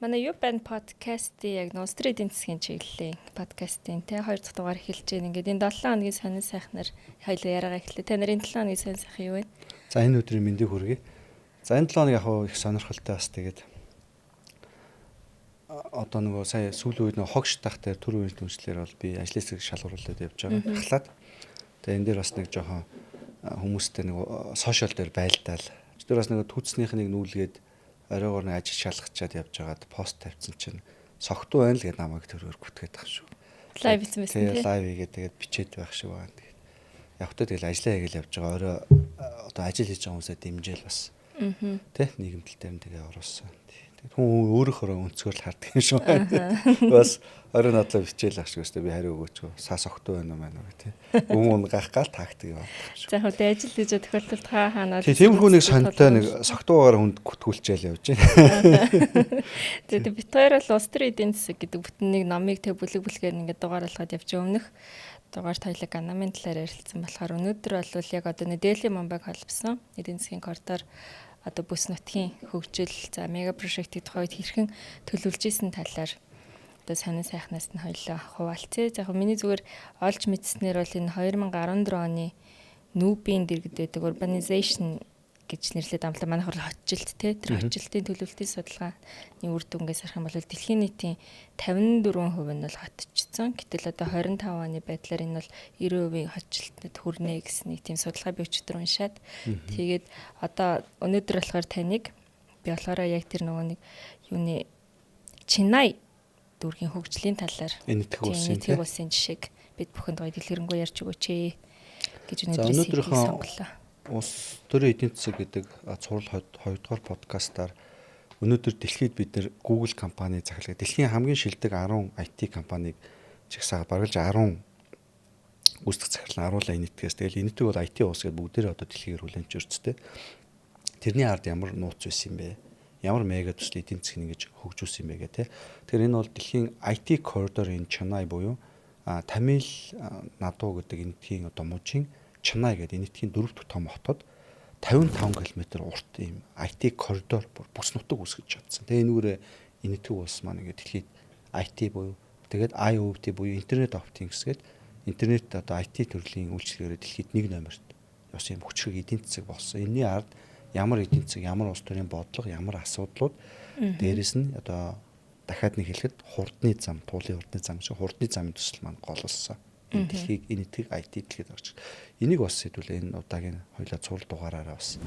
Манай Юу байна подкастын яг улс төрийн эдийн засгийн чиглэлийн подкастын те 2 дахь дугаар эхэлж байна. Ингээд энэ 7 хоногийн сонин сайхнаар хоёлоо яриагаа эхлэе. Та нарын 7 хоногийн сонин сайхан юу вэ? За, энэ өдрийн мэндийг хүргэе. За, энэ 7 хоног яг их сонирхолтой бас. Тэгээд одоо нөгөө сая сүүлийн үед нөгөө хог шатах дээр түр үеийн түншлэлээр бол би ажлын хэсэг шалгаруулад явж байгаа. Ахлаад. Тэгээд энэ дээр бас нэг жоохон хүмүүстэй нэг сошиал дээр байлдаал. Тэр бас нэг түүцнийх нэг нүүлгээд оройгоор нэг ажил шалгачаад явж байгаад пост тавьсан чинь согтуу байна л гэдээ намайг төрөөр гүтгээд байгаа шүү. Live хийсэн байсан тийм. Live хийгээд, тэгээд бичээд байх шиг байна. Тэгээд явхдаа тэгэл ажиллаа хийгээл явж байгаа. Орой одоо ажил хийж байгаа хүмүүсээ дэмжээл бас. Тэ нийгэмдэл дээр нь тэгээ оруулсан. Тэгээд хүн өөрөөхөө өнцгөр л хардаг юм шиг байна. Бас орой надлаа бичээл ах шиг өстэй би хариу өгөөч. Са согтуу байна уу мэн үү тий. Үн үн гах гал тактик юм. За, яг хөө ажил хийж тохиолдолд хаа хаанаа Тиймэрхүү нэг сонтой нэг согтуугаар хүнд гүтгүүлчээл явж байна. Тэгээд бит хоёр бол улс төрийн эдийн засаг гэдэг бүтэн нэг номыг тэг бүлэг бүлгээр ингээд дугаар болгоод явж, өмнөх дугаар тойлог Анамын талаар ярилцсан болохоор өнөөдөр бол яг одоо нэг Дели Мумбайг холбосон эдийн засгийн коридор, одоо бүс нутгийн хөгжил, за мега прожектын тухайд хэрхэн төлөвлөж исэн талаар одоо сонин сайхнаас нь хоёлоо хуваалцъя. За, яг миний зүгээр олж мэдснээр бол энэ 2014 оны нүүбийн дэргэд байдаг urbanization гэж нэрлээд амлаа. Манайх бол хотжилт те, тэр хотжилтын төлөвлөлтийн судалгааны үр дүнгээс харах юм бол дэлхийн нийтийн 54% нь бол хотчсон. Гэтэл одоо 25 оны байдлаар энэ бол 90% хотжилтод хүрнэ гэсэн нэг тийм судалгаа би өчигдөр уншаад, тэгээд одоо өнөөдөр болохоор таныг би болохоор яг тэр нөгөө нэг юуны Чинай дүүргийн хөгжлийн талаар, Энэтхэг улсын жишээг бид бүхэнд гоё дэлгэрэнгүй ярьж өгөөч гэж өнөөдөр сонголоо. Улс төрийн эдийн засаг гэдэг цуврал 2 дугаар подкастаар өнөөдөр дэлхийд бид нэр Google компани захиалга, дэлхийн хамгийн шилдэг 10 IT компанийг жагсаа баргалж 10 гүйцэтгэх захирал аруулаа Энэтхгээс. Тэгэл Энэтхэг бол IT улс гэдээ бүгдээрээ одоо дэлхийгээр хүлээн зөвшөөрцтэй. Тэрний ард ямар нууц байсан юм бэ? Ямар мега төсөл эдийн засгийг ингэж хөгжүүлсэн юм бэ гэх тээ. Тэгэхээр энэ бол дэлхийн IT corridor in Chennai буюу Тамил Наду гэдэг Энэтхэгийн одоо мужийн Чанай гэдэг Энэтхэгийн дөрөв дэх том хотод 55 км урт ийм IT коридор, бүс нутаг үүсгэж чадсан. Тэгээ энүүрээ Энэтхэг улс маань ингээд дэлхийд IT буюу тэгээд IoT буюу Internet of Things гэдэг интернет одоо IT төрлийн үйлчилгээгээр дэлхийд нэг номерт явсан юм хүчрэг эдийн засаг болсон. Энийний ард ямар эдийн засаг, ямар улс төрийн бодлого, ямар асуудлууд, дээрэс нь одоо дахиад нэг хэлэхэд хурдны зам, туулын хурдны зам шиг хурдны замын төсөл маань голлсон. Энэ дэлхийг, Энэтхэг IT дэлхийд орж. Энийг бас хэдүүлээ энэ удаагийн хоёлаа цуврал дугаараараа бас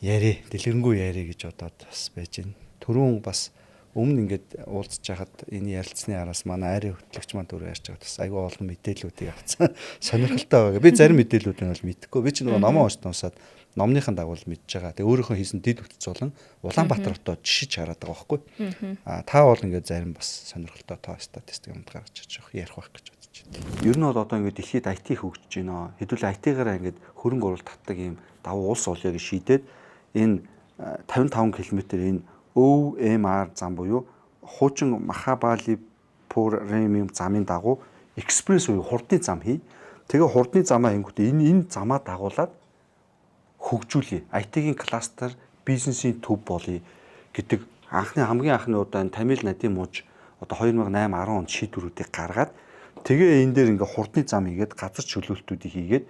яри, дэлгэрэнгүй яри гэж бодоод бас байж байна. Түрүүн бас өмнө ингээд уулзж хахад энэ ярилцсны араас манай айрын хөтлөгч маань түрүү ярьж байгаад бас айгүй олон мэдээллүүдийг авсан. Сонирхолтой байгаа. Би зарим мэдээллүүдийг бол мэдэхгүй. Би ч нөгөө номоо уншиж унсаад номныхан дагуу л мэдж байгаа. Тэгээ өөрийнхөө хийсэн дэд бүтц болон Улаанбаатар хотоо жишиж хараад байгаа байхгүй. А та бол ингээд зарим бас сонирхолтой тоо, статистик юм гаргаж явах ярих байх гэж бодож байна. Ер нь бол одоо ингээд дэлхийд IT хөгжиж байна. Хэдүүлээ IT-гаараа ингээд хөрөнгө оруулалт татдаг ийм давуу улс болъё гэж шийдээд энэ 55 км энэ OMR зам буюу хуучин Махабалипурын замын дагуу экспресс буюу хурдны зам хий. Тэгээ хурдны замаа хийнгүүт энэ замаа дагуулад хөгжүүлье. IT-ийн кластер, бизнесийн төв болъё гэдэг анхны хамгийн анхны удаа энэ Тамил Надын муж одоо 2008 10 онд шийдвэрүүдийг гаргаад, тэгээ энэ дээр ингээ хурдны зам хийгээд, газар чөлөөлтүүдийг хийгээд,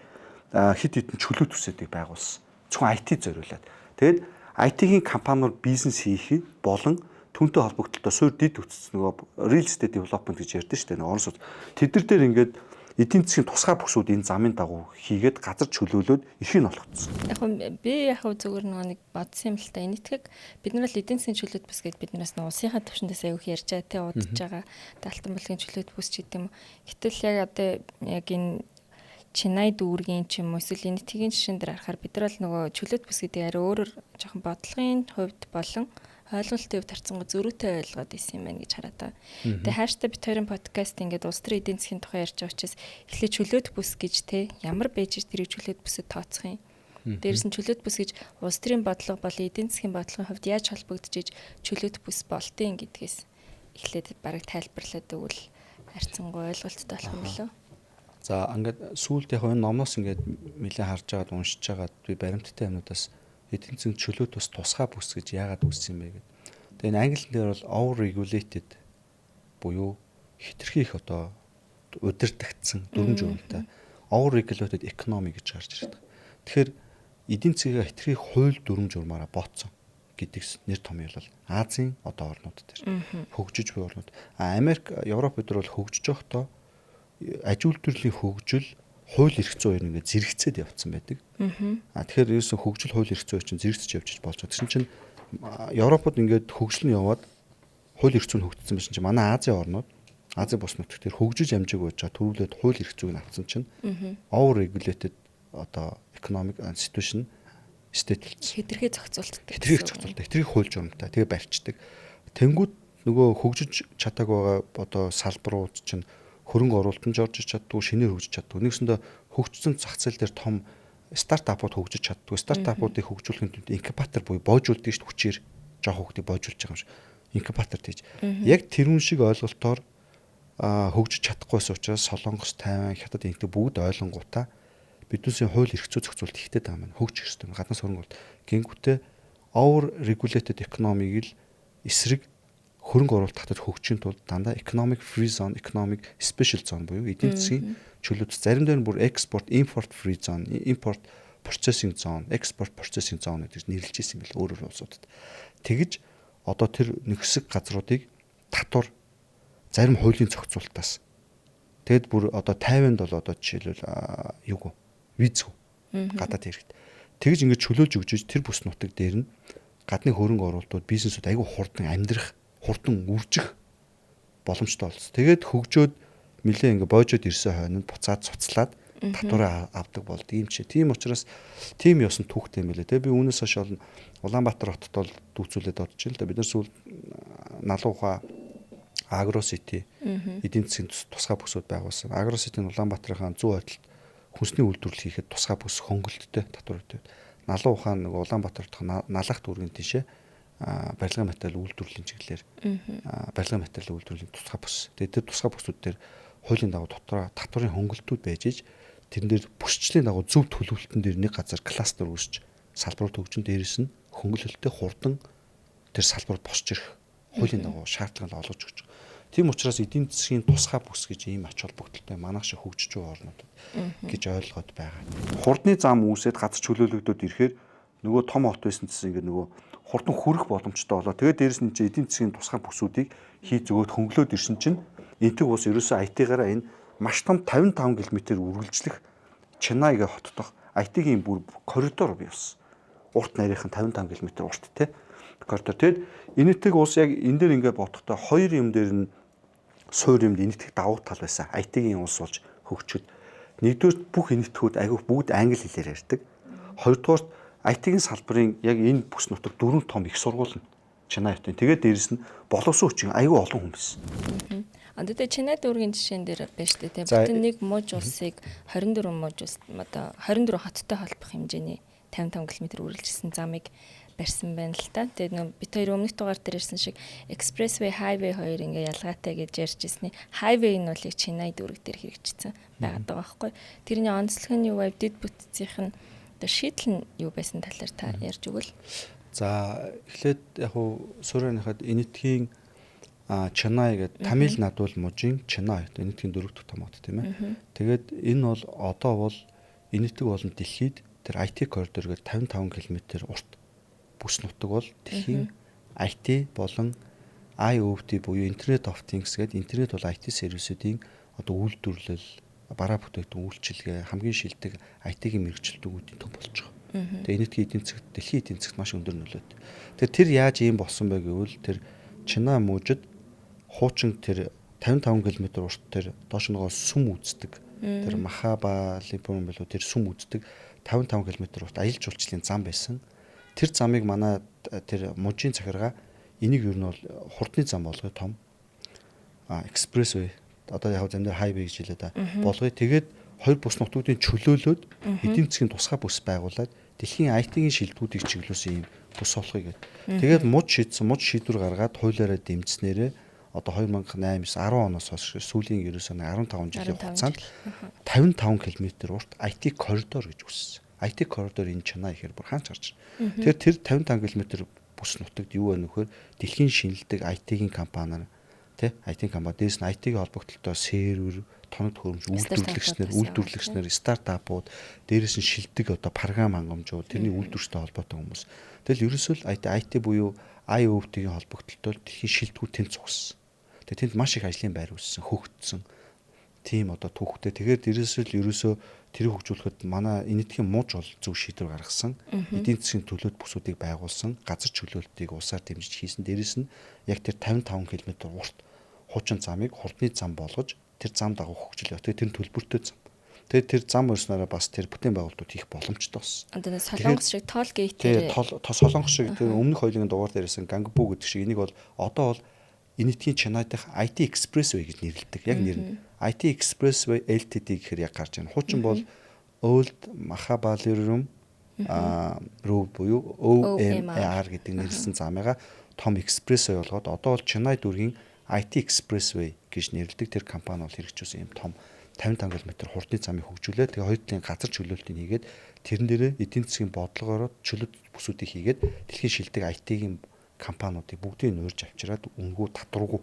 хэд хэдэн чөлөө төсөөдийг байгуулсан. Зөвхөн IT зориулаад. Тэгээд IT-ийн компаниуд бизнес хийх болон түүнтэй холбогдлолтой суурь дэд бүтц, нөгөө real estate development гэж ярьдэн шүү дээ. Нөгөө орон сууц. Тэд нар дээр ингээд эдийн засгийн тусгай бүсүүд энэ замын дагуу хийгээд, газар чөлөөлөөд эрхийг нь олгоцсон. Яг би яг зүгээр нөгөө нэг бодсон юм л та. Энэтхэг бид нар л эдийн засгийн чөлөөт бүс гэдээ биднээс нь улсынхаа төвшөндөөс аягүй ярьж байгаа те, удаж байгаа Даалтан булгийн чөлөөт бүс ч гэдэг юм. Гэтэл яг одоо яг энэ Чинай дүүргийн ч юм уу эсвэл Энэтхэгийн жишээн дээр харахаар бид нар бол нөгөө чөлөөт бүс гэдэг арай өөрөөр жоохон бодлогын хувьд болон ойлголтын хувьд харьцангуй зөрүүтэй ойлгоод исэн юм байна гэж хараад байгаа. Тэгээ хааштай бит хоёрын подкаст ингээд улс төрийн эдийн засгийн тухай ярьж байгаа учраас эхлээд чөлөөт бүс гэж те ямар байж тэрийг чөлөөт бүсэд тооцох юм? Дээрээс нь чөлөөт бүс гэж улс төрийн бодлого болон эдийн засгийн бодлогын хувьд яаж холбогдож чөлөөт бүс болдیں гэдгээс эхлээд бараг тайлбарлаад өгвөл харьцангуй ойлголттой болох юм болоо. За, ингээд сүүлд яг энэ номноос ингээд нэлээд харж байгаад, уншиж байгаад би баримттай юмнуудаас эдийн засгийн чөлөөт бас тусгай бүс гэж яагаад үүссэн юм бэ гэдэг. Тэгээ энэ англи дээр бол over regulated буюу хэтэрхий их одоо удирдагдсан дүрэм журамтай over regulated economy гэж гарч ирдэг. Тэгэхээр эдийн засгийг хэтэрхий хууль дүрэм журмаараа бооцсон гэдэг нэр томьёо бол Азийн одоо орнууд дээр хөгжиж буй орнууд. А Америк, Европ өдр бол хөгжиж байхдаа аж үйлдвэрлэлийн хөгжил, хууль эрх зүйн хоёр ингээд зэрэгцээд явцсан байдаг. А тэгэхээр ерөөсөн хөгжил, хууль эрх зүй чинь зэрэгцэж явж болж байгаа. Тэгсэн чинь Европод ингээд хөгжил нь яваад хууль эрх зүйн хөгжсөн байсан чинь манай Азийн орнууд, Азийн бус нутаг тэр хөгжиж амжаагүй байж байгаа төрүүлээд хууль эрх зүйг нь авсан чинь over regulated одоо economic situation state болсон. Хэтэрхий зохицуулттай. Хэтэрхий зохицуулттай, хэтэрхий хууль журамтай. Тэгээ барьцдаг. Тэнгүүд нөгөө хөгжиж чадаагүй байгаа одоо салбарууд чинь хөрөнгө оруулалт нь орж чаддгүй, шинээр хөгжиж чаддгүй. Нэгсэндээ хөгжсөн зах зээл дээр том стартапууд хөгжиж чаддгүй. Стартапуудыг хөгжүүлэхийн тулд инкубатор буюу боожуулдаг шүү дээ, хүчээр жоох хүүхдийг боожуулж байгаа юм шиг. Инкубатор тийж. Яг тэрүүн шиг ойлголтоор хөгжиж чадахгүйсэн учраас Солонгос, Тайван, Хятад энтэй бүгд ойлонгуудаа биднээсийн хууль эрх зүй зохицуулалт ихтэй байгаа юм байна. Хөгжих ёстой. Гаднаас хөрөнгө оруулалт. Гингүүтээ over regulated economy-г л эсрэг хөрөнгө оруулалт татаж хөгжихийн тулд дандаа economic free zone, economic special zone буюу эдийн засгийн чөлөөт, зарим дээр нь бүр export import free zone, import processing zone, export processing zone гэж нэрлэж ирсэн юм бэл өөр өөр улсуудад. Тэгэж одоо тэр нөхсөг газруудыг татвар, зарим хуулийн зохицуултаас, тэгэд бүр одоо Тайванд бол одоо жишээлбэл юугүй, визгүй гадаад хэрэгт. Тэгж ингэж чөлөөлж өгч тэр бүс нутаг дээр нь гадны хөрөнгө оруулалтууд, бизнесүүд айгүй хурдан амьдрах, хурдан үржих боломжтой болсон. Тэгээд хөгжөөд нэлээ ингээ боожод ирсэн хойно буцаад цуцлаад татвараа авдаг болд ийм чи. Тийм учраас тийм ёсон түүхтэй юм байлээ. Тэгээ би үүнээс хойш бол Улаанбаатар хотод бол дүүцүүлээд одож л да. Бид нар сүүл Налуу ухаа Агро Сити эдийн засгийн тусгай бүсүүд байгуулсан. Агро Сити нь Улаанбаатарын зүүн ойдолд хүнсний үйлдвэрлэл хийхэд тусгай бүс, хөнгөлөлттэй татвар өгдөг. Налуу ухаан нэг Улаанбаатар дахь Налах дүүргийн тийшээ барилгын материал үйлдвэрлэлийн чиглэлээр барилгын материал үйлдвэрлэлийн тусгай бүс. Тэгээд тэр тусгай бүсүүд дээр хуулийн дагуу дотроо татварын хөнгөлтүүд байж иж тэрэн дээр бүсчлийн дагуу зөв төлөвлөлтөн дээр нэг газар кластер үүсч салбарууд хөгжин, дээрээс нь хөнгөлөлтөй хурдан тэр салбар босч ирэх хуулийн дагуу шаардлагыг олгож өгч. Тийм учраас эдийн засгийн тусгай бүс гэж ийм ач холбогдолтой манайх шиг хөгжиж байгаа орнуудад гэж ойлгоод байгаа. Хурдны зам үүсээд газар чөлөөлөгдөд ирэхээр нөгөө том хот байсан гэсэн ингээд нөгөө хурдан хүрэх боломжтой болоо. Тэгээд дээрэс нь чи эдийн засгийн тусгай бүсүүдийг хий зөгөөд хөнгөлөөд ирсэн чинь Энэтхэг улс ерөөсөө IT-гаараа энэ маш том 55 км үргэлжлэх Ченайгээ хот дох IT-гийн бүр коридор бий болсон. Урт нарийнхан 55 км урт те коридор. Тэгэд Энэтхэг улс яг энэ дээр ингээд бодохдоо хоёр юм дээр нь суур юмд Энэтхэг давуу тал байсан. IT-гийн улс болж хөгжөхөд нэгдүгээр бүх энэтхгүүд айгүй бүгд англи хэлээр ярьдаг. Хоёрдугаар IT-гийн салбарын яг энэ бүс нутаг дөрвөн том их сургууль нь Чанай хотын. Тэгээд дээрэс нь боловсон хүчин айгүй олон хүн байсан. А тэгээ Чинай дүүргийн жишээн дээр байна шүү дээ. Бүтэн нэг муж улсыг 24 муж улс одоо 24 хоттой холбох хэмжээний 55 км үргэлжилсэн замыг барьсан байна л та. Тэгээд нөө бит хоёр өмнөх дугаар дээр ирсэн шиг expressway, highway хоёр ингээ ялгаатай гэж ярьж ирсний highway нь бол яг Чинай дүүрэг дээр хэрэгжсэн байгаад байгаа байхгүй. Тэрний онцлог нь юу вэ? Дэд бүтцийнх нь одоо шийдэл нь юу байсан талаар та ярьж өгвөл. За, эхлээд яг уу суурийнхад Энэтхийн Чанай гэдэг Тамил Надул мужийн Чанай хот, Энэтхийн дөрөв дэх том хот, тийм ээ. Тэгээд энэ бол одоо бол Энэтхэг болон дэлхийд тэр IT коридор гэдэг 55 км урт бүс нутаг бол дэлхийн IT болон IoT буюу Internet of Things гэдэг интернет бол IT сервисүүдийн одоо үйлдвэрлэл, бараа бүтээгдэхүүн үйлчилгээ, хамгийн шилдэг IT-ийн мэргэжилтнүүдийн төв болж байгаа. Тэгээ Энэтхийн эдийн засагт, дэлхийн эдийн засагт маш өндөр нөлөөтэй. Тэгэхээр тэр яаж ийм болсон бэ гэвэл тэр Чинаа мужид хуучин тэр 55 км урт тэр доош нөгөө сүм үздэг. Тэр Махабалипурам билүү, тэр сүм үздэг 55 км урт аялал жуулчлалын зам байсан. Тэр замыг манай тэр мужийн захиргаа энийг ер нь бол хурдны зам болгоё, том expressway, одоо яг зам дээр highway гэж хэлээ да, болгоё. Тэгээд хоёр бүс нутгуудын чөлөөлөөд эдийн засгийн тусгай бүс байгуулад дэлхийн IT-ийн шилдэгүүдийг чиглүүлсэн ийм бүс болгоё гэдэг. Тэгээд муж шийдсэн, муж шийдвэр гаргаад хуулиараа дэмжснээрээ одоо 2008 9 10 оноос хойш сүүлийн ерөөсөө 15 жилийн хугацаанд 55 км урт IT коридор гэж үүссэн. IT коридор энэ Чанаа ихээр бүр хаач гарч. Тэгэхээр тэр 55 км бүс нутагт юу байна вөхөр дэлхийн шинэлдэг IT-ийн компаниар тий IT компани дээрс нь IT-ийн холбогдлолтой сервер, тоног төхөөрөмж, үйлдвэрлэгчнэр, стартапууд, дээрээс нь шилдэг одоо програм хангамжууд, тэрний үйлдвэрчтэй холбоотой хүмүүс. Тэгэл ерөөсөө л IT буюу IoT-ийн холбогдлолтой дэлхийн шилдэгүүд тэнд зогссон. Тэгээ тэнд маш их ажлын байр үүссэн, хөгжсөн. Тийм одоо түүхтэй. Тэгэхээр дээрээс л ерөөсөө тэрийг хөгжүүлэхэд манай энэтхийн мууч бол зөв шийдвэр гаргасан. Эдийн засгийн төлөөт бүсүүдийг байгуулсан, газар чөлөөлтийг улсаар дэмжиж хийсэн. Дээрээс нь яг тэр 55 км урт хуучин замыг хурдны зам болгож тэр зам дагуу хөгжил. Тэгээ тэр төлбөртэй зам. Тэгээд тэр зам өрснөөрөө бас тэр бүтээн байгуулалтууд хийх боломжтой болсон. Одоо Солонгос шиг toll gate тэр Солонгос шиг тэр өмнөх хоёулын дугаар дээрсэн Гангбу гэдэг шиг энийг бол одоо бол энэтхийн Чанай дахь IT Expressway гэж нэрлэдэг. Яг нэр нь IT Expressway Ltd гэхээр яг гарч байна. Хуучин бол Old Mahabalipuram руу буюу OMR гэдэг нэрлсэн замыгаа том Expressway болгоод одоо бол Чанай дүүргийн IT Expressway гэж нэрлэдэг тэр компани бол хэрэгжүүлсэн юм том 55 км хурдны замыг хөгжүүлээд тэгээ хоёр талын газар чөлөөлтийг хийгээд тэрэн дээрээ эдийн засгийн бодлогоороо чөлөөт бүсүүдийг хийгээд дэлхийн шилдэг IT-ийн компаниудыг бүгдийг нь урьж авчираад үнэгүй татваргүй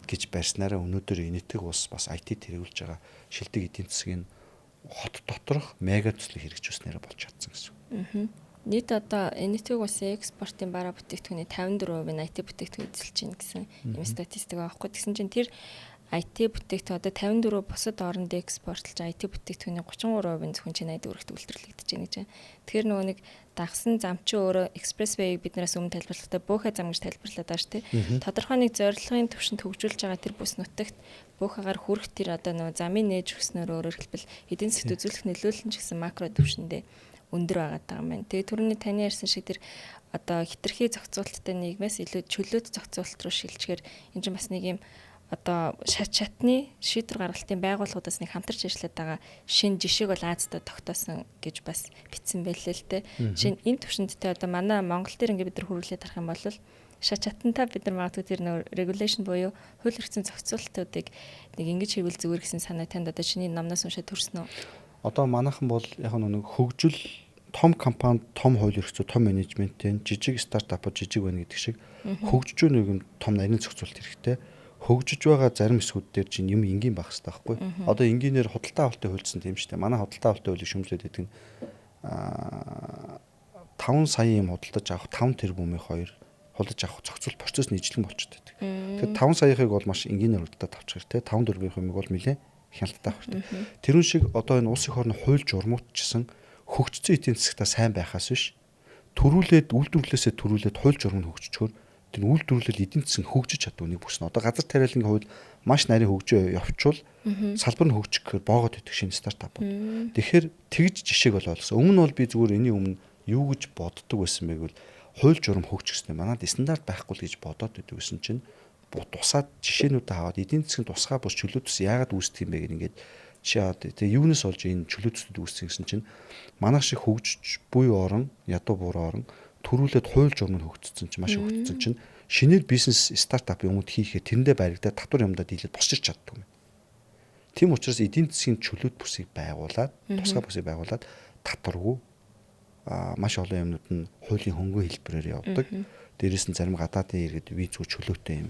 гэж барьснараа өнөөдөр энэтхэг улс бас IT тэргүүлж байгаа шилдэг эдийн засгийн хот доторх мега төслийг хэрэгжүүлснээр болж чадсан гэсэн. Нийт одоо энэтхэг улсын экспортын бараа бүтээгдэхүүний 54% нь IT бүтээгдэхүүн эзэлж байна гэсэн юм статистик байгаа байхгүй. Тэгсэн чинь тэр IT бүтээгдэхүүн одоо 54 бусад оронд экспортлж IT бүтээгдэхүүний 33% нь зөвхөн Чинайд дүүрэгт үйлдвэрлэгдэж байна гэж байна. Тэгэхээр нөгөө нэг дагсан зам чи өөрөө экспрессвейг биднээс өмнө тайлбарлахдаа бөөхэ зам гэж тайлбарлаад байгаа шүү дээ. Тодорхой нэг зорилгын түвшинд хөгжүүлж байгаа тэр бүс нутагт бөөхөгаар хүрэх тэр одоо нөгөө замын нээж өгснөөр өөрөөр хэлбэл эдийн засгт үзүүлэх нөлөөлөл нь ч гэсэн макро түвшиндээ өндөр байгаа даа юм байна. Тэгээ түрүүний таны ярьсан шиг тэр одоо хитрхи зохицуулттай нийгмээс илүү чөлөөт зохицуулалт руу шилжихээр энэ чинь бас нэг юм одоо шат шатны шийдвэр гаргалтын байгууллагуудаас нэг хамтарч ажиллаад байгаа шинэ жишээг бол Азидаа тогтоосон гэж бас бичсэн байлээ л дээ. Жишээ нь энэ төвшөнд те одоо манай Монгол дээр ингээд бид нар хөрвүүлээд харах юм бол шат шатантаа бид нар магадгүй тэр нөр regulation буюу хууль эрхцэн зохицуултуудыг нэг ингэж хийвэл зүгээр гэсэн санаа танд одоо чиний номноос уншаад төрсөн үү? Одоо манайхан бол яг нэг хөгжил том компанид том хууль эрх зүй, том менежменттэй, жижиг стартапууд жижиг байна гэдэг шиг хөгжиж буй нийгэм том нарийн зохицуулалт хэрэгтэй. Хөгжиж байгаа зарим хэсгүүд дээр чинь юм энгийн байх хэрэгтэй байхгүй. Одоо энгийнээр худалдаа авалтын хуульдсан тийм шүү дээ. Манай худалдаа авалтын хуулийг шүмжлээд байдаг нь 5 сая юм худалдаж авах 5 тэрбумын 2 худалдаж авах зохицуулалт процесс нь ижлэн болчиход байдаг. Тэгэхээр 5 саяхыг бол маш энгийнээр худалдаад авчих хэрэгтэй. 5 тэрбумын юмыг бол нэлээд хяналттай авах хэрэгтэй. Тэрүүн шиг одоо энэ улс их орны хууль журмууд ч гэсэн хөгжсөн эдийн засгтаа сайн байхаас биш төрүүлээд үйлдвэрлэлээсээ төрүүлээд хууль журам нь хөгжчихөөр тэр үйлдвэрлэл эдийн засаг хөгжиж чаддаг нэг бүснэ. Одоо газар тариалангийн хууль маш нарийн хөгжөө явчвал салбар нь хөгжих гэхээр боогод идэх шинэ стартапууд. Тэгэхээр тэгж жишээг бол ойлгосон. Өмнө нь бол би зүгээр энэний өмнө юу гэж боддог байсан бэ гэвэл хууль журам хөгжих гэсэн. Манад стандарт байхгүй л гэж бодоод байдаг гэсэн чинь тусаад жишээнүүдээ аваад эдийн засгийн тусгай бус чөлөө төс яагаад үүсдэг юм бэ гэх ингээд жишээ аваад тэгээ юунаас олж энэ чөлөө төсүүд үүссэн гэсэн чинь манайх шиг хөгжиж буй орон ядуу буурай орон төрүүлээд хууль журам нь хөгжсөн чинь маш хөгжсөн чинь шинээр бизнес стартап юмуд хийхээр тэрэндээ баригдаад татвар юмдаа дийлээд босч чаддаг юм. Тийм учраас эдийн засгийн чөлөөт бүсийг байгуулад тусгай бүсийг байгуулад татваргүй маш олон юмнууд нь хуулийн хөнгөн хэлбэрээр явдаг. Дээрээс нь зарим гадаадын иргэд визгүй чөлөөтэй юм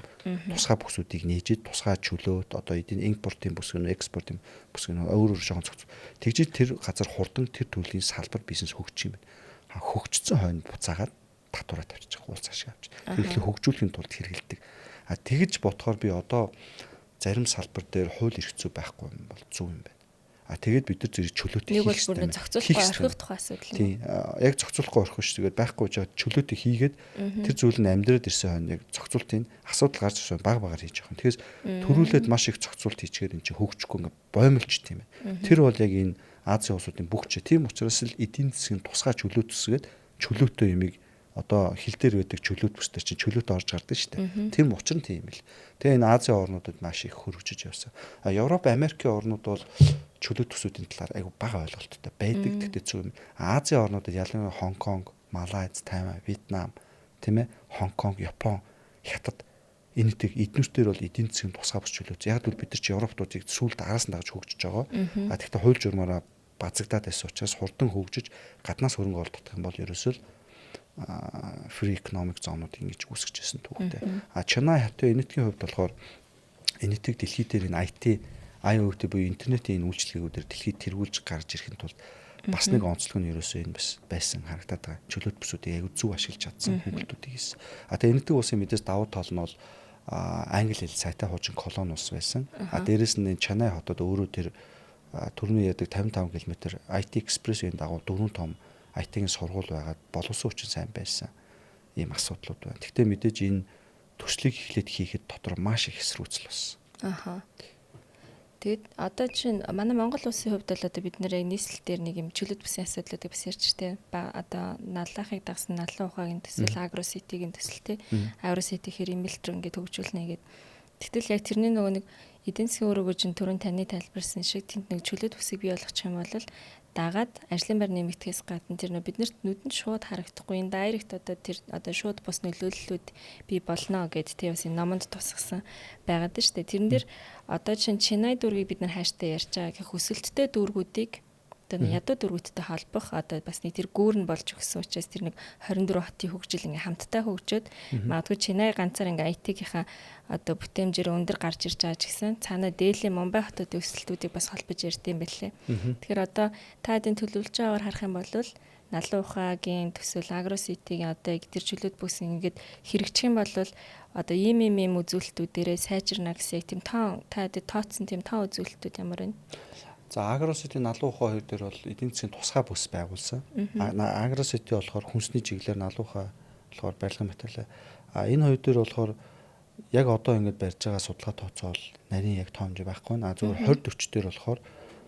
тусгай бүсүүдийг нээжээд тусгай чөлөөт одоо эдийн импортын бүс гэнэ экспортын бүс гэнэ өөр өөр жоохон зохицол. Тэгжиж тэр газар хурдан тэр төрлийн салбар бизнес хөгжих юм байна. Хөгжсөн хойно буцаагаад татвараа тавьчих уулз ашиг авч. Тэгэхээр хөгжүүлэхийн тулд хэрэгэлдэг. А тэгж бодохоор би одоо зарим салбар дээр хууль эрх зүй байхгүй юм бол зөв юм байна. А тэгээд бид нар зэрэг чөлөөтэй хийх хэрэгтэй. Нэг бол зохицуулахгүй орхих тухай асуудал юм. Тийм. Яг зохицуулахгүй орхих биш. Тэгээд байхгүй жаа чөлөөтэй хийгээд тэр зүйл нь амьдраад ирсэн хойно яг зохицуултын асуудал гарч ирсэн баг багаар хийж явах юм. Тэгэхээр төрүүлээд маш их зохицуулт хийчихээр эн чинь хөгжихгүй ингээ боомлч тийм ээ. Тэр бол яг энэ Азийн улсуудын бүх ч тийм учраас л эдийн засгийн тусгай чөлөөт төсгээд чөлөөтэй юмыг одоо хил дээр байдаг чөлөөт бүс төр чинь чөлөөт орж гардаг шүү дээ. Тийм учир нь тийм л. Тэгээ энэ Азийн орнуудад маш их хөрвжиж явсан. А Европ, Америкийн орнууд бол чөлөөт төсүүдийн талаар айгу бага ойлголттой байдаг. Тэгтээ зөв юм. Азийн орнуудад ялангуяа Хонконг, Малайз, Тайван, Вьетнам, тийм ээ, Хонконг, Япон, Хятад энэ тийг эднүртээр бол эдийн засгийн тусгай бус чөлөөт. Яг л бид нар чи Европтуудыг сүүлд араас нь дагаж хөгжиж байгаа. А тэгтээ хууль журмаараа базагдаад байсан учраас хурдан хөгжиж гаднаас хөрөнгө оруулалт татах юм бол ерөөсөө л Free economic zone-ууд ингэж үүсгэж ирсэн түүхтэй. А Чанай хотын Энэтхийн хувьд болохоор Энэтхэг дэлхий дээр энэ IT, IoT буюу интернетийн энэ үйлчилгээгүүдээр дэлхийд тэргүүлж гарч ирэхин тулд бас нэг онцлог нь ерөөсөө энэ бас байсан харагдаад байгаа. Чөлөөт бүсүүдийг аягүй зөв ашиглаж чадсан хүүхдүүдийг хийсэн. А тэгээ Энэтхэг улсын мэдээс давуу тал нь бол англи хэл сайтай хуучин колони улс байсан. А дээрэс нь энэ Чанай хотод өөрөө тэр түрүүний яадаг 55 км IT Express-ийн дагуу дөрвөн том IT-ийн сургууль байгаад боловсон хүчин сайн байсан ийм асуудлууд байна. Гэхдээ мэдээж энэ төслийг эхлээд хийхэд дотор маш их эсрүүцэл болсон. Аха. Тэгээд одоо чинь манай Монгол улсын хувьд бол одоо бид нэр яг нийслэл дээр нэг юм чөлөөт бүсийн асуудлуудыг бас ярьж штэ. Одоо наллахыг дагсан наллан ухаагийн төсөл, Агро Ситигийн төсөл те. Агро Сити хэр имэлтр ингээд хөгжүүлнэ гэд. Тэгтэл яг тэрний нөгөө нэг эдийн засгийн өрөөгөө чинь түрүүн таны тайлбарсан шиг тэнд нэг чөлөөт бүсийг бий болгочих юм бол дагаад ажлын байр нэмэгдэхээс гадна тэр нөө биднэрт нүдэнд шууд харагдахгүй энэ дайрект одоо тэр одоо шууд бус нөлөөллүүд бий болно гэд тэ бас энэ номонд тусгасан байгаад нь шүү дээ. Тэрэн дээр одоо чинь Чинай дүүргийг бид нар хааштай ярьж байгаа гэх өсөлттэй дүүргүүдийг одоо ядуу дүүргүүдтэй холбох одоо бас нэг тэр гүүр нь болж өгсөн учраас тэр нэг 24 хотын хөгжил ингээ хамтдаа хөгжөөд магадгүй Чинай ганцаар ингээ IT-гийнхаа одоо бүтээмжээр өндөр гарч ирж байгаа ч гэсэн цаанаа Дели, Мумбай хотуудын өсөлтүүдийг бас холбож ярьд юм байлээ. Тэгэхээр одоо та хэдийн төлөвлөж байгаагаар харах юм бол Налан ухаагийн төсөл, Агро Ситигийн одоо яг тэр чөлөөт бүс ингээд хэрэгжих юм бол одоо ийм ийм ийм үзүүлэлтүүдээрээ сайжирна гэсэн яг тийм тоон та хэдэд тооцсон тийм тоон үзүүлэлтүүд ямар байна? За Агро Сити, Налан ухаан хоёр дээр бол эдийн засгийн тусгай бүс байгуулсан. Агро Сити болохоор хүнсний чиглэлээр, Налан ухаан болохоор барилгын материал. А энэ хоёр дээр болохоор яг одоо ингэж барьж байгаа судалгаа тооцоол нарийн яг тоо хэмжээ байхгүй. А зөвхөн 20 40 дээр болохоор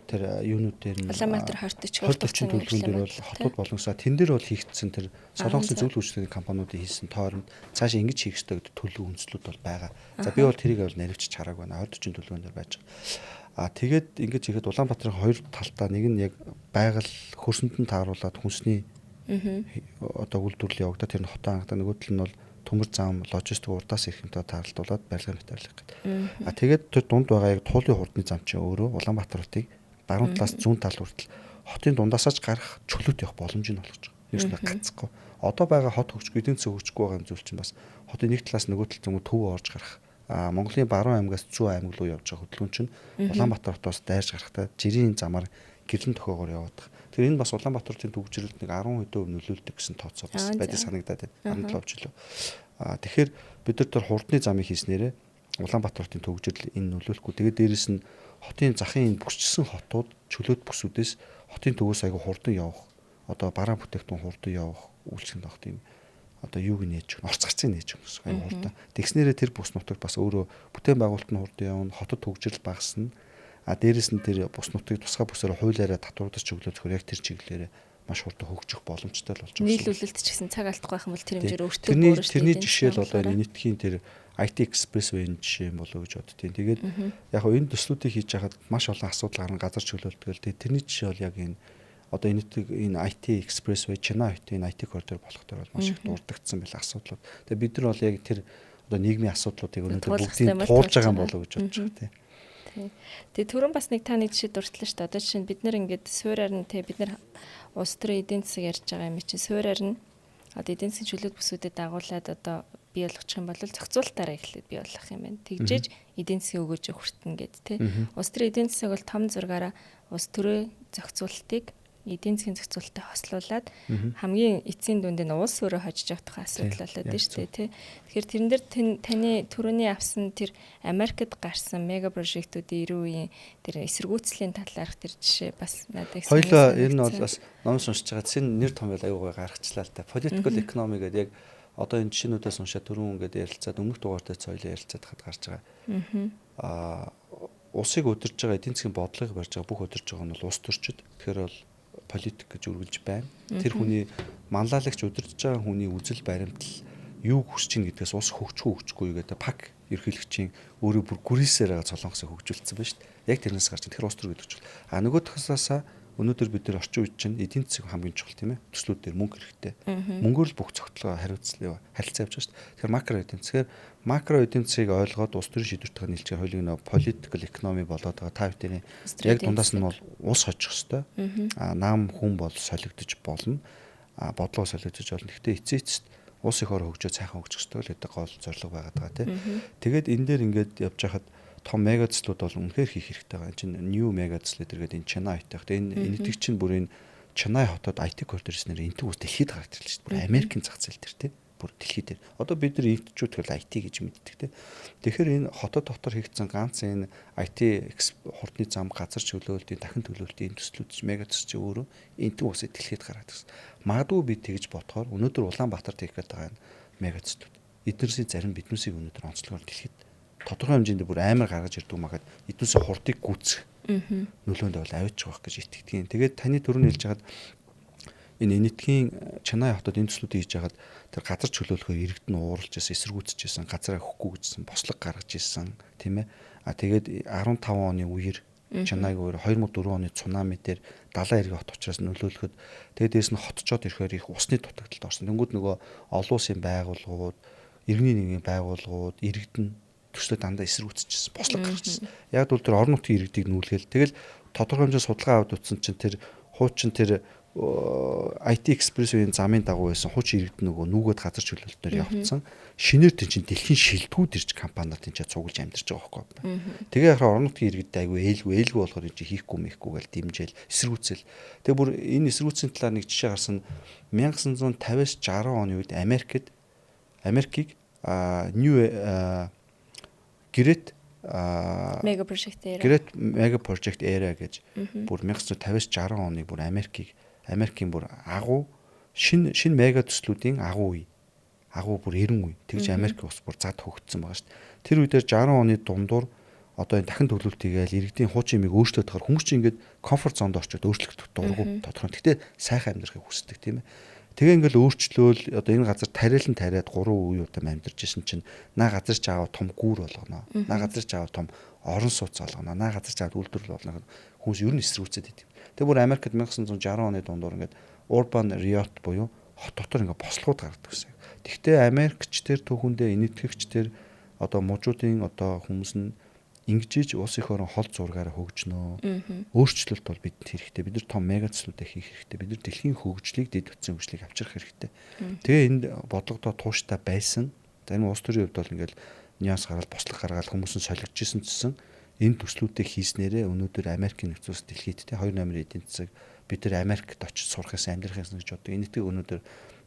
тэр юунууд дээр нь Улаанбаатар 20 40 20 40 төлөвлөгөөн дээр бол хотууд болгосон. Тэн дээр бол хийгдсэн тэр Солонгосын зөвлөх үйлчлэгийн компаниудын хийсэн тойромд цаашаа ингэж хийх ёстой гэдэг төлөв үндслүүд бол байгаа. За би бол тэрийг бол наривчж хараагүй байна. 20 40 төлөвлөгөөн дээр байж байгаа. А тэгээд ингэж ихэд Улаанбаатарын хоёр талтаа нэг нь яг байгаль хөрсөнд нь тааруулаад хүнсний одоо үйлдвэрлэл явагдаад тэр нь хотоо хангадаа, нөгөө тал нь бол төмөр зам логистик урдаас ирэх юмтай тааралдуулаад барилгын материал гэдэг. А тэгээд тэр дунд байгаа яг туулын хурдны зам чинь өөрөө Улаанбаатар хотыг баруун талаас зүүн тал хүртэл хотын дундаасаач гарах чөлөөт явах боломжийг олгож байгаа. Ерөөсөө гацхгүй. Одоо байгаа хот хөгжихгүй, эдийн засаг хөгжихгүй байгаа юм зүйл чинь бас хотын нэг талаас нөгөө талд юм төв орж гарах. А Монголын баруун аймгаас зүүн аймаг руу явж байгаа хөдөлгөөн чинь Улаанбаатар хотоос дайрж гарахдаа жирийн замаар гэрлэн тохиогоор яваад байгаа. Тэгэхээр энэ бас Улаанбаатар хотын төгжрэлд нэг 10% нөлөөлдөг гэсэн тооцоо бас байдаг санагдаад байна. 17 жилөө. А тэгэхээр бид нар тэр хурдны замыг хийснээрээ Улаанбаатар хотын төгжрөл энэ нөлөөлөхгүй. Тэгээд дээрэс нь хотын захын энэ бүсчсэн хотууд чөлөөт бүсүүдээс хотын төвөөс айгу хурдан явах, одоо бараа бүтээгдэхүүн хурдан явах үйлчлэг авах тийм одоо юуг нээж өгнө, орц гарцыг нээж өгнө гэсэн айгу хурдан. Тэгснээрээ тэр бүс нутагт бас өөрөө бүтээн байгуулалт нь хурдан явна, хотод төгжрөл багасна. А дээрэс нь тэр бүс нутгийг тусгай бүсээр хуулиараа татвардаж чиглэл зөвхөн яг тэр чиглэлээрээ маш хурдан хөгжих боломжтой л болж байгаа. Нийлүүлэлт ч гэсэн цаг алдахгүй байх юм бол тэр хэмжээр өөртөө бүрэн. Тэрний жишээ л одоо энэ нийтхийн тэр IT Expressway-ийн жишээ юм болоо гэж боддtiin. Тэгээд яг хөө энэ төслүүдийг хийж байхад маш олон асуудал гарна, газар чөлөөлтгөл. Тэгээд тэрний жишээ бол яг энэ одоо энэ энэ IT Expressway Чина хотын IT коридор болох дээр бол маш их дурддагдсан байл асуудлууд. Тэгээд бид нар бол яг тэр одоо нийгмийн асуудлуудыг өнөөдөр бүгдийг туулж байгаа юм болоо гэж бодож байгаа тийм. Тэгээ түрүүн бас нэг та нэг жишээ дурдлаа шүү дээ. Одоо жишээ нь бид нэр ингээд суурьаар нь те бид нар улс төрийн эдийн засаг ярьж байгаа юм чинь суурьаар нь одоо эдийн засгийн чөлөөт бүсүүдэд дагуулад одоо бий болгочих юм бол зохицуултаараа эхлээд бий болох юм байна. Тэгжээж эдийн засгийн өгөөж хүртэнэ гэд те. Улс төрийн эдийн засаг бол том зургаараа улс төрийн зохицуултыг эдийн засгийн зохицуулттай хослуулад хамгийн эцсийн дүнд нь улс өөрөө хожиж явах тухай асуудал болоод байна шүү дээ тий. Тэгэхээр тэрэн дээр таны түрүүний авсан тэр Америкт гарсан мега прожектүүдийн 90 үеийн тэр эсэргүүцлийн талаарх тэр жишээ бас надад их Хоёлоо ер нь бол бас ном уншиж байгаа цэн нэр том байл аюу гой гаргачлаа л та. Political economy гэдэг яг одоо энэ жишээнүүдээс уншаад түрүүн ингээд ярилцаад өмнөх дугаартай цойлоо ярилцаад хад гарч байгаа. Аа улсыг удирж байгаа эдийн засгийн бодлогыг барьж байгаа бүх удирж байгаа нь бол улс төрчид. Тэгэхээр бол политик гэж үргэлж байна. Тэр хүний манлайлагч удирдах байгаа хүний үзэл баримтал юу хүсэж ийн гэдгээс улс хөгжих үү хөгжихгүй гэдэг пак ерөнхийлөгчийн өөрөө бүр гүрийсээр байгаа Солонгосыг хөгжүүлсэн байна шүү дээ. Яг тэрнээс гарч тэр улс төр гэдэг чухал. А нөгөө талаасаа өнөөдөр бид нар орчин үед чинь эдийн засаг хамгийн чухал тийм ээ. Төслүүд дээр мөнгө хэрэгтэй. Мөнгөөр л бүх цогцлогоо хариуцлаа харилцаа явж байгаа шүү дээ. Тэгэхээр макро эдийн засгаар макро эдийн засгийг ойлгоод улс төрийн шийдвэртэйг нийлж хоёулын нөө political economy болоод байгаа. Та бүхний яг дундаас нь бол улс хожих хэвээр. А нам хүн бол солигдож болно. Бодлого солиодж болно. Гэхдээ эцээ эцэст улс их ор хөгжөө сайхан хөгжих ёстой л гэдэг гол зорилго байгаад байгаа тий. Тэгээд энэ дээр ингээд явж хахад том мега төслүүд бол үнэхээр хийх хэрэгтэй байгаа. Энэ чинь new мега төсөл гэдэг энэ Чанай IT. Энэ энэтхэг чинь бүр энэ Чанай хотод IT коридор гэснээр энэтхэг ус дэлхийд гарч ирлээ шүү дээ. Бүр Америкийн зах зээл дээр тий. Бүр дэлхий дээр. Одоо бид нар энэтчүүд тэгэл IT гэж мэддэг тий. Тэгэхээр энэ хотод дотор хийгдсэн ганц энэ IT хурдны зам, газар чөлөөлтийн, дахин төлөөлтийн төслүүд чинь мега төсөл чинь өөрөө энэтхэг усыг дэлхийд гараад ирсэн. Магадгүй би тэгж бодохоор өнөөдөр Улаанбаатарт хийх гээд байгаа энэ мега төслүүд. Эднэрсийн зарим биднүүсийг өнөөдөр онцлогоор дэлхийд тодорхой хэмжээнд бүр амар гаргаж ирдэг магад эднүүсийн хурдыг гүйцэх нөлөөнд бол авчиж байх гэж итгэдэг. Тэгээд таны түрүүний хэлж хагаад энэ энэтхийн Чанай хотод энэ төслүүдийг хийж хагаад тэр газар чөлөөлөхөөр иргэд нь ууралж исэн, эсэргүүцэж исэн, газараа өгөхгүй гэжсэн, бослог гаргаж исэн, тийм ээ. А тэгээд 15 оны үеэр Чанайг өөр 2004 оны цунами дээр далайн эргийн хот учраас нөлөөлөхөд тэгээд дээрэс нь хотчоод ирэхээр их усны дутагдалд орсон. Тэнгүүд нөгөө олон улсын байгууллагууд, иргэний нийгмийн байгууллагууд, иргэд нь төслөө дандаа эсэргүүцчихсэн, бослог гаргажсэн. Яг бол тэр орон нутгийн иргэдийг нүүлгээл тэгэл тодорхой хэмжээний судалгаа аваад утсан чинь тэр хуучин тэр IT Express-ийн замын дагуу байсан хуучин иргэд нөгөө нүгэд газар чөлөөлтөөр явцсан. Шинээр тийм чинь дэлхийн шилдэгүүд ирж компаниар тийм ч цуглаж амьдарч байгаа байхгүй. Тэгээ яхаа орон нутгийн иргэд айгүй ээлгүй болохоор энэ чинь хийхгүй мэхгүй гэж дэмжээл эсэргүүцэл. Тэгээ бүр энэ эсэргүүцлийн талаар нэг жишээ гарсан 1950-с 60 оны үед Америкийг New Great Mega Project Era. Great Mega Project Era гэж бүр 1950-с 60 оныг бүр Америкийн бүр агуу шинэ мега төслүүдийн агуу үе. Агуу бүр 90 үе. Тэгж Америк ус бүр зад хөгжсөн байгаа шүү дээ. Тэр үедэр 60 оны дундуур одоо энэ дахин төлөвлөлт хийгээл иргэдийн хуучин юмыг өөрчлөөд тахаар хүмүүс чинь ингээд комфорт зонд орчод өөрчлөгдөх дургу тодорхой. Гэхдээ сайхан амьдрахыг хүсдэг тийм ээ. Тэгээ ингээл өөрчлөөл одоо энэ газар тариалан тариад 3 үе удам амьдарч исэн чинь наа газар ч аав том гүүр болгоно. Наа газар ч аав том орон сууц болгоно. Наа газар ч аав үйлдвэрлэл болгоно. Хүмүүс ер нь эсэргүүцээд идэв. Тэгээ бүр Америкт 1960 оны дундуур ингээд urban riot буюу хот дотор ингээд бослогууд гаргадаг гэсэн. Тэгвэл Америкч тэр түүхэндээ энэтхэгч тэр одоо мужуудын одоо хүмүүс нь ингэжиж улс их орон хол зургаараа хөгжнөө. Өөрчлөлт бол бидэнд хэрэгтэй. Бид нар том мега төслүүдээ хийх хэрэгтэй. Бид нар дэлхийн хөгжлийг, дэд бүтцийн хөгжлийг авчрах хэрэгтэй. Тэгээ энд бодлогодоо тууштай байсан. За энэ улс төрийн хувьд бол ингээл нюанс гараад бослог гаргаад хүмүүс нь солигдож исэн гэсэн энэ төслүүдээ хийснээрээ өнөөдөр Америкийн нэгдсэн улс дэлхийд те 2 номер эдийн засаг бид нар Америкт очиж сурах гэсэн амьдрах гэсэн гэж боддог. Энэтхэг өнөөдөр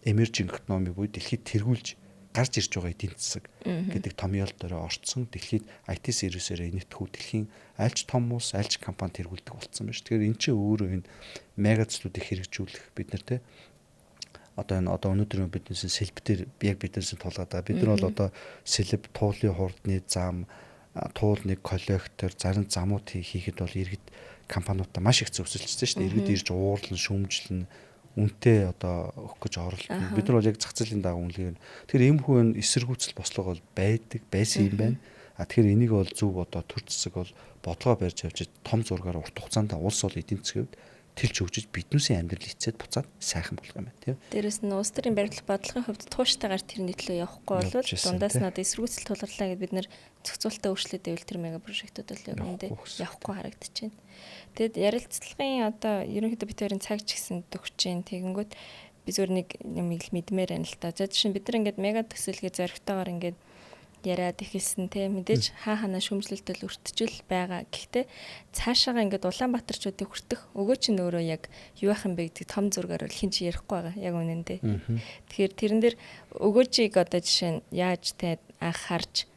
emerging economy буюу дэлхийд тэргүүлж гарч ирж байгаа эдийн засаг гэдэг томьёол дээр орцсон. Дэлхийд IT сервисээрээ энэтхүү дэлхийн альч том улс, альч компани тэргүүлдэг болсон байна ш. Тэгэхээр эн чинь өөрөө энэ мега төслүүдийг хэрэгжүүлэх бид нар те одоо энэ одоо өнөөдөр биднээс сэлб дээр яг биднээс тулгаад байгаа. Бид нар бол одоо сэлб, туулын хурдны зам, туул нэг коллектор, зарим замууд хийхэд бол иргэд компаниудаа маш их зөвсөлжсөн шүү дээ. Иргэд ирж уурлан, шүүмжлэн үнэтэй одоо өгөх гэж оролдоно. Бид нар бол яг зах зээлийн дагуу үнэлгээ. Тэгэхээр иймэрхүү энэ эсэргүүцэл бослого бол байдаг, байсан юм байна. А тэгэхээр энийг бол зөв одоо төр зэсэг бол бодлогоо барьж явж том зургаар урт хугацаанд улс бол эдийн засгийн хувьд тэлж хөгжиж биднүүсийн амьдрал эцээд буцаад сайхан болох юм байна тийм. Дээрээс нь улс төрийн баримтлах бодлогын хувьд тууштай тэрний төлөө явахгүй бол дундаас нь одоо эсэргүүцэл тулгарлаа гэд бид нэр зохицуултаа өөрчлөөд байвал тэр мега прожектууд бол яг үндэ явахгүй харагдаж байна. Тэгэд ярилцлагын одоо ерөнхийдөө бид хоёрын цаг ч гэсэн төгсөж чинь тэгэнгүүт би зүгээр нэг юм ил мэдмээр байна л та. За жишээ нь бид нар ингээд мега төсөлгээ зоригтойгоор ингээд яриад эхэлсэн те мэдээж хаа ханаа шүүмжлэлтэл өртөжл байгаа. Гэхдээ цаашаага ингээд Улаанбаатарчуудыг хүртэх өгөө чинь өөрөө яг юу ах юм бэ гэдэг том зургаар бол хэн ч ярихгүй байгаа яг үнэндээ. Тэгэхээр тэрэн дээр өгөөжийг одоо жишээ нь яаж те анх харж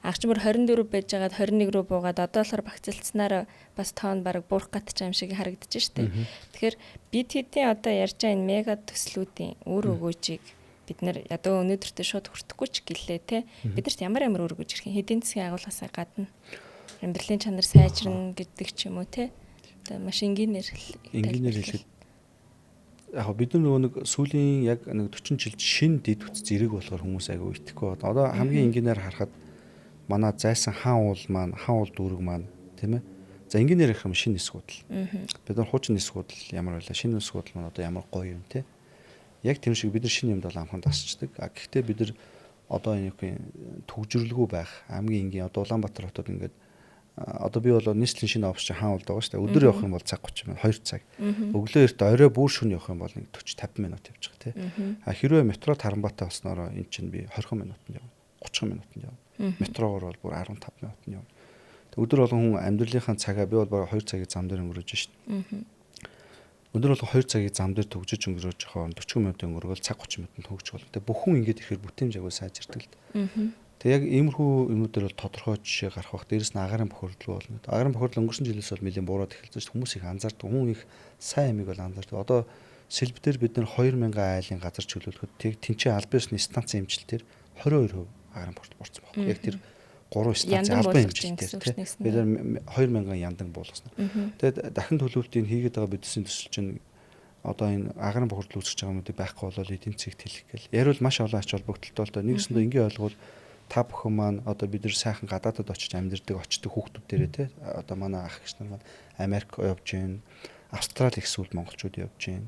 анх ч мөр 24 байж байгаад 21 рүү буугаад одоо болохоор багцлцсанаар бас тоон бараг буурах гатч юм шиг харагдаж штэ. Тэгэхээр бид хэдийн одоо ярьж байгаа энэ мега төслүүдийн үр өгөөжийг бид нэр одоо өнөөдөртөө шууд хүртэхгүй ч гэлээ те. Биднэрт ямар ямар үр өгөөж ирэх юм? Эдийн засгийн агуулгасаа гадна амьдралын чанар сайжирна гэдэг ч юм уу те. Одоо маш энгийнээр хэлэхэд яг бид нар нөгөө нэг сүүлийн яг нэг 40 жилд шинэ дэд бүтц зэрэг болохоор хүмүүс айгүй итгэхгүй байна. Одоо хамгийн энгийнээр харахад манай зайсан хаан уул маань, хаан уул дүүрэг маань тийм ээ. За энгийнээр ярих юм шинэ нисэх худал. Бид нар хуучин нисэх худал ямар байлаа? Шинэ нисэх худал маань одоо ямар гоё юм те. Яг тийм шиг бид нар шинэ юмд бол амхан дасчдаг. А гэхдээ бид нар одоо энэ түгжрэлгүй байх хамгийн энгийн одоо Улаанбаатар хотод ингээд Одоо би бол нийслэлийн шинэ офис чинь хаан улд байгаа шүү дээ. Өдөр явах юм бол цаг 30 минут, 2 цаг. Өглөө эрт орой бүр шөнө явах юм бол нэг 40 50 минут явж байгаа тий. А хэрвээ метро Тарамбатай болсноороо эн чинь би 20 минутанд явна. 30 минутанд явна. Метрогоор бол бүр 15 минутанд явна. Тэг өдөр болгон хүн амьдралынхаа цагаа би бол бараг 2 цагийн зам дээр өнгөрөөж шин. Өдөр болгон 2 цагийн зам дээр төгжиж өнгөрөөж байгаа 40 минут өнгөрөөл цаг 30 минутанд төгжих болно. Тэг бүх хүн ингэж ирэхээр бүтээмж агуу сайжирдаг л. Тэг яг иймэрхүү юмнууд дээр бол тодорхой жишээ гарах бах. Дээрэс нь агарын бохирдол болно. Агарын бохирдол өнгөрсөн жилээс бол нэлээд буураад эхэлсэн шүү дээ. Хүмүүс их анзаардаг. Хүн их сайн ямиг бол анзаардаг. Одоо сэлб дээр бид нэр 2000 айлын газар чөлөөлөхөд тэнцээ албан ёсны станцын эмчилтээр 22% агарын бохирдол буурсан байхгүй. Яг тэр 3 станцын албан эмчилтээр тий. Бид нар 2000 яндан буулгасан. Тэгээд дахин төлөвлөлтийг хийгээд байгаа бидсэн төсөл чинь одоо энэ агарын бохирдол үүсгэж байгаа юмнуудыг байхгүй болол эдийн засгийг тэлэх гээл. Яриул маш олон ач холбогдолтой л доо. Нэгсэндээ ингээ ойлгуул та бүхэн маань одоо бид нар сайхан гадаадад очиж амьдардаг очдог хүүхдүүд дээрээ те одоо манай ах эгч нар маань Америк явж гин, Австрали их сүүлд монголчууд явж гин,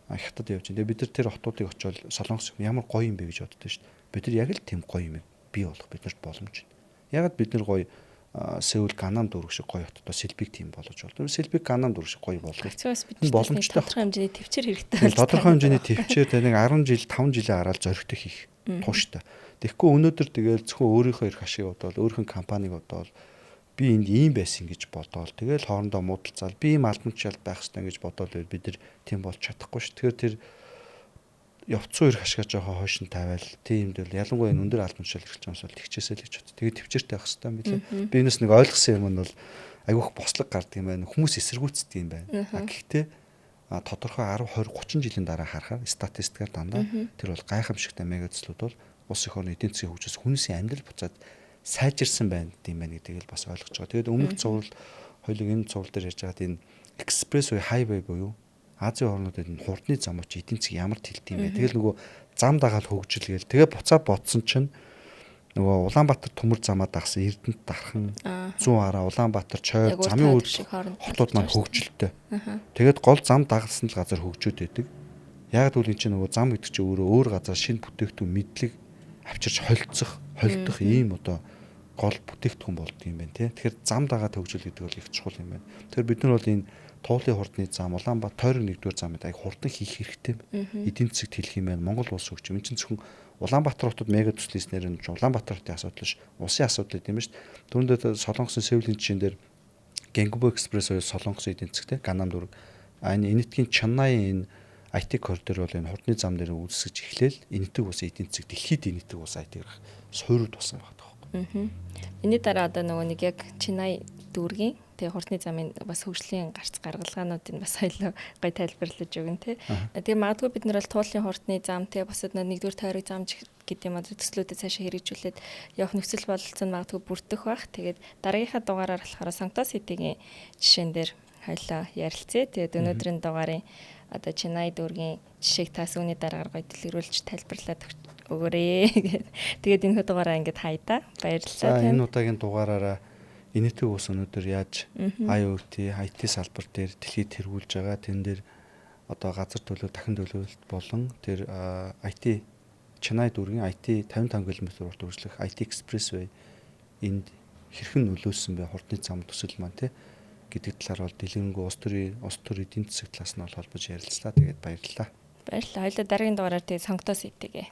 Хятад явж гин. Тэгээ бид нар тэр хотуудыг очиод Солонгос ямар гоё юм бэ гэж боддоо шүү дээ. Бид нар яг л тийм гоё юм бий болох биднэрт боломж. Ягаад бид нар гоё Сеул Ганам дүүрэг шиг гоё хотод Сэлбиг тийм болгож болдог. Сэлбиг Ганам дүүрэг шиг гоё болгох. Энэ боломжтой тодорхой хэмжээний төвчээр хэрэгтэй. Тодорхой хэмжээний төвчээр тэ нэг 10 жил 5 жилийн араал зоригтой хийх тууштай. Тэгэхгүй өнөөдөр тэгэл зөвхөн өөрийнхөө эрх ашиг бодоол, өөрийнхөө компаниг бодоол би энд ийм байсан гэж бодоол тэгэл хоорондоо муудалцаал би ийм албан тушаалд байх хэрэгтэй гэж бодоол бид нар тийм болж чадахгүй ш. Тэгэхээр тэр явцсан эрх ашигаа жоохон хойш нь тавиал тийм дээл ялангуяа энэ өндөр албан тушаал эрхэлж байгаа хүмүүс бол тэгчээсэй л гэж бод. Тэгээд төвчээртэй байх хэрэгтэй юм билээ. Би энэс нэг ойлгосон юм нь бол айгүйх бослог гардаг юм байна. Хүмүүс эсэргүүцдэг юм байна. Гэхдээ тодорхой 10 20 30 жилийн дараа харахаар статистикаар дандаа тэр бол гайхамшигтай мега төслүүд бол улс эх орны эдийн засгийн хөгжөөс хүмүүсийн амьдрал буцаад сайжирсан байна гэдэм байх гэдгийг л бас ойлгож байгаа. Тэгээд өмнөх цуврал хоёулыг энэ цуврал дээр ярьж байгаад энэ экспресс буюу хайвей буюу Азийн орнуудад энэ хурдны замууд чи эдийн засаг ямар тэлт юм бэ? Тэгэл нөгөө зам дагаал хөгжил гээл. Тэгээ буцаа бодсон чинь нөгөө Улаанбаатар төмөр замаа дагсан Эрдэнэт дархан зүүн хараа Улаанбаатар чойр замын үйлдэл хотууд маань хөгжилтэй. Тэгээд гол зам дагалсан л газар хөгжөөд байдаг. Яг гэвэл энэ чинь нөгөө зам гэдэг чинь өөрөө өөр газар шинэ бүтээгдэхүүн мэдлэг авчирч холилцох, холдох ийм одоо гол бүтээгдэхүүн болдго юм байна тий. Тэгэхээр зам дагаад хөгжил гэдэг бол их чухал юм байна. Тэгэхээр бид нар бол энэ Туулын хурдны зам, Улаанбаатар тойрог нэгдүгээр замыг аяг хурдан хийх хэрэгтэй. Эдийн засагт хэлэх юм байна. Монгол улс хөгжим. Энд чинь зөвхөн Улаанбаатар хотод мега төсөл хийснээр нь Улаанбаатар хотын асуудал биш, улсын асуудал юм шүү дээ. Түүндээ Солонгосын Сеулийн жишээн дээр Генгбо экспресс буюу Солонгосын эдийн засаг те Ганам дүүрэг. А энэ Энэтхийн Чаннайн энэ IT коридор бол энэ хурдны зам дээр үүсгэж эхлээл Энэтхэг улсын эдийн засаг дэлхийд Энэтхэг улс IT-г суурьуд болсон байгаа байхгүй. Энэний дараа одоо нөгөө нэг яг Чинай дүүргийн тэгээ хурдны замын бас хөгжлийн гарц гаргалгаануудыг бас хоёлоо гой тайлбарлаж өгнө те. Тэгээ магадгүй бид нар бол туулын хурдны зам те бусад нэгдүгээр тойрог зам гэдэг юм одоо төслүүдэд цаашаа хэрэгжүүлээд явах нөхцөл бололцоо нь магадгүй бүрдэх бах. Тэгээд дараагийнхаа дугаараар болохоор Санкто Ситигийн жишээн дээр хоёлоо ярилцъя. Тэгээд өнөөдрийн дугаарын одоо Чинай дүүргийн жишээг та сүүний дараагаар гоё дэлгэрүүлж тайлбарлаад өгөөрэй гэд. Тэгээд энэ дугаараа ингээд хайда. Баярлалаа. За энэ удаагийн дугаараараа Энэтхэг улс өнөөдөр яаж IoT, IT салбар дээр дэлхийд тэргүүлж байгаа тэн дээр одоо газар төлөв, дахин төлөвлөлт болон тэр IT Чанай дүүргийн IT 55 км урт үргэлжлэх IT Expressway энд хэрхэн нөлөөлсөн бэ хурдны зам төсөл маань те гэдэг талаар бол дэлгэрэнгүй улс төр эдийн засаг талаас нь бол холбож ярилцлаа. Тэгээд баярлалаа. Баярлалаа. Хоёлаа дараагийн дугаараар тэгээд Сонготоо Ситигээ.